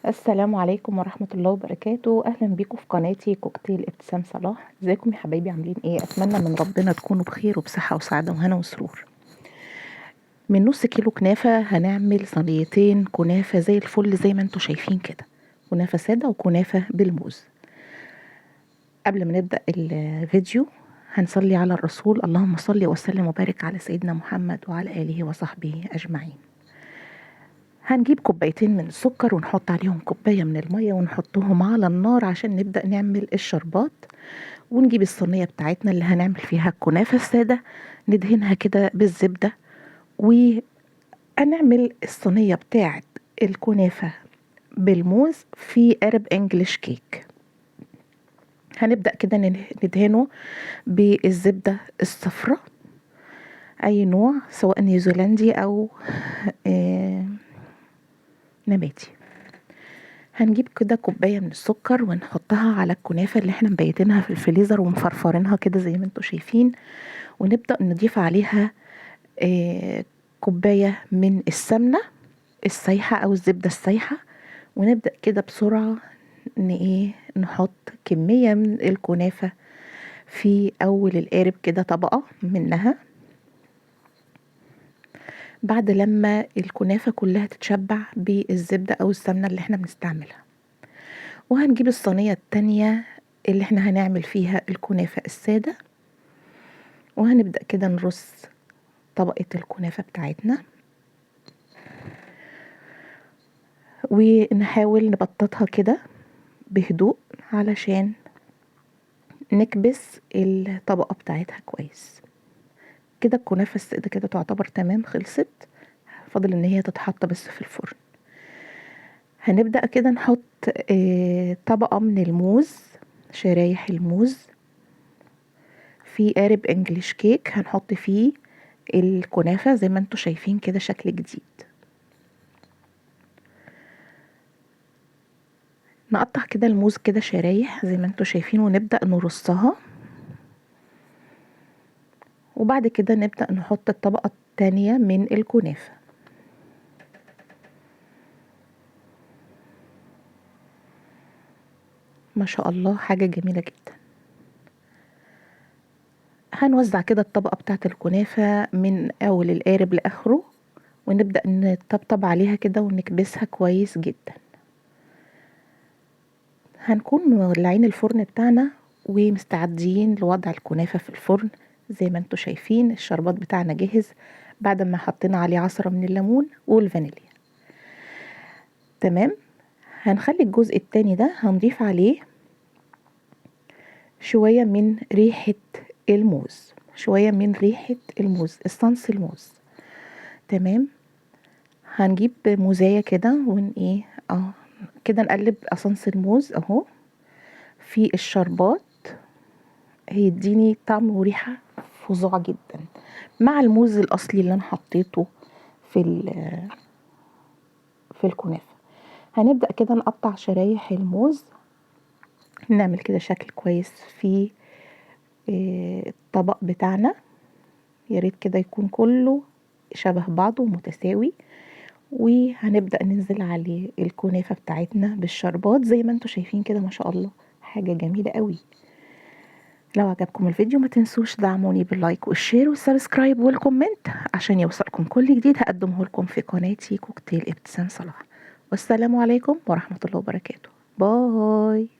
السلام عليكم ورحمة الله وبركاته. أهلا بيكم في قناتي كوكتيل ابتسام صلاح. ازيكم يا حبايبي، عاملين ايه؟ أتمنى من ربنا تكونوا بخير وبصحة وسعادة وهنا وسرور. من نص كيلو كنافة هنعمل صينيتين كنافة زي الفل زي ما انتوا شايفين كده، كنافة سادة وكنافة بالموز. قبل ما نبدأ الفيديو هنصلي على الرسول، اللهم صل وسلم وبارك على سيدنا محمد وعلى آله وصحبه أجمعين. هنجيب كوبايتين من السكر ونحط عليهم كوباية من المية ونحطهم على النار عشان نبدأ نعمل الشربات. ونجيب الصينية بتاعتنا اللي هنعمل فيها الكنافة السادة ندهنها كده بالزبدة، وهنعمل الصينية بتاعت الكنافة بالموز في قارب انجليش كيك. هنبدأ كده ندهنه بالزبدة الصفراء، اي نوع سواء نيوزيلندي او نباتي. هنجيب كده كوباية من السكر ونحطها على الكنافة اللي احنا مبيتينها في الفريزر ومفرفرينها كده زي ما انتوا شايفين، ونبدأ نضيف عليها كوباية من السمنة السايحة او الزبدة السايحة، ونبدأ كده بسرعة نحط كمية من الكنافة في اول القارب كده، طبقة منها. بعد لما الكنافة كلها تتشبع بالزبدة او السمنة اللي احنا بنستعملها. وهنجيب الصينية التانية اللي احنا هنعمل فيها الكنافة السادة، وهنبدأ كده نرص طبقة الكنافة بتاعتنا، ونحاول نبططها كده بهدوء علشان نكبس الطبقة بتاعتها كويس. كده الكنافة السادة كده تعتبر تمام، خلصت، فاضل ان هي تتحط بس في الفرن. هنبدأ كده نحط طبقة من الموز، شرايح الموز في قارب انجليش كيك هنحط فيه الكنافة زي ما انتوا شايفين كده شكل جديد. نقطع كده الموز كده شرايح زي ما انتوا شايفين ونبدأ نرصها، وبعد كده نبدأ نحط الطبقة التانية من الكنافة. ما شاء الله حاجة جميلة جدا. هنوزع كده الطبقة بتاعت الكنافة من أول القارب لآخره، ونبدأ نطبطب عليها كده ونكبسها كويس جدا. هنكون مولعين الفرن بتاعنا ومستعدين لوضع الكنافة في الفرن. زي ما انتوا شايفين الشربات بتاعنا جاهز بعد ما حطينا عليه عصرة من الليمون والفانيليا. تمام. هنخلي الجزء التاني ده هنضيف عليه شوية من ريحة الموز، شوية من ريحة الموز، essence الموز. تمام. هنجيب موزاية كده ون ايه كده نقلب essence الموز اهو في الشربات، هيديني طعم وريحة فظيعة جدا مع الموز الاصلي اللي انا حطيته في الكنافة. هنبدأ كده نقطع شرايح الموز، نعمل كده شكل كويس في الطبق بتاعنا. يا ريت كده يكون كله شبه بعضه ومتساوي. وهنبدأ ننزل عليه الكنافة بتاعتنا بالشربات زي ما انتوا شايفين كده، ما شاء الله حاجة جميلة قوي. لو عجبكم الفيديو ما تنسوش دعموني بال like وال share وال subscribe وال comment عشان يوصلكم كل جديد هقدمه لكم في قناتي كوكتيل ابتسام صلاح. والسلام عليكم ورحمة الله وبركاته. bye.